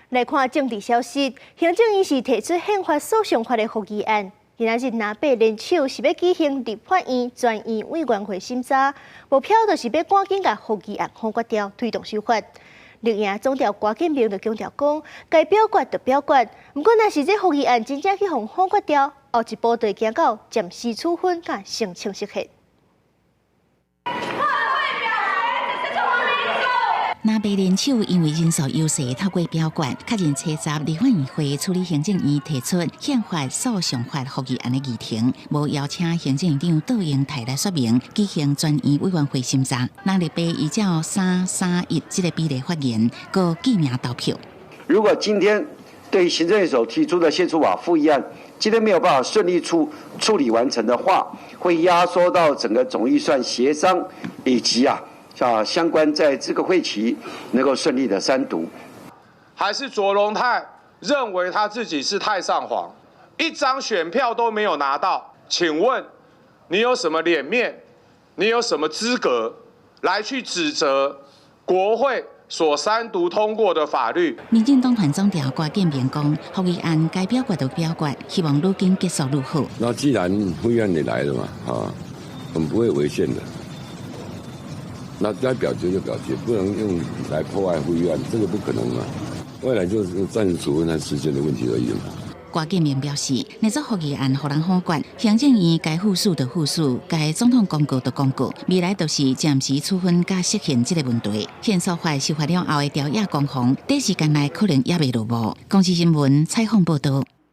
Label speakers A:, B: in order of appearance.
A: 來看政治消息，行政院是提出憲法訴訟法的覆議案。今仔日藍白聯手是欲舉行立法院全院委員會審查，目標就是欲趕緊共覆議案否決掉，推動修法。綠營總召郭建明就強調講，該表決就表決，毋過若是這覆議案真正去予否決掉，後一步就會行到暫時處分佮聲稱釋憲。
B: 藍白聯手因為人數優勢透過表決，確認初十立法院會處理行政院提出憲法訴訟法覆議案的議程，無邀請行政院長杜英台來說明，舉行全院委員會審查。藍綠白依照3-3-1這個比例發言，閣記名投票。
C: 如果今天對行政院所提出的憲訴法覆議案，今天沒有辦法順利處理完成的話，會壓縮到整個總預算協商以及相關在這個會期能夠順利的三讀。
D: 還是卓榮泰認為他自己是太上皇，一張選票都沒有拿到，請問你有什麼臉面？你有什麼資格來去指責國會所三讀通過的法律？
B: 民進黨團總召郭建明講，覆議案該表決就表決，希望愈緊結束愈好。
E: 那既然覆議案你來了嘛，啊，我們不會違憲的。那該表決就表決，不能用來破壞覆議案，這個不可能嘛。未來就是暫時處分和時間的問題而已嘛。
B: 郭建明表示，若這覆議案予人否決，行政院該副署就副署，該總統公告就公告，未來就是暫時處分佮釋憲這個問題。憲訴法修法了後的朝野攻防，短時間內可能猶未落幕。公視新聞採訪報導。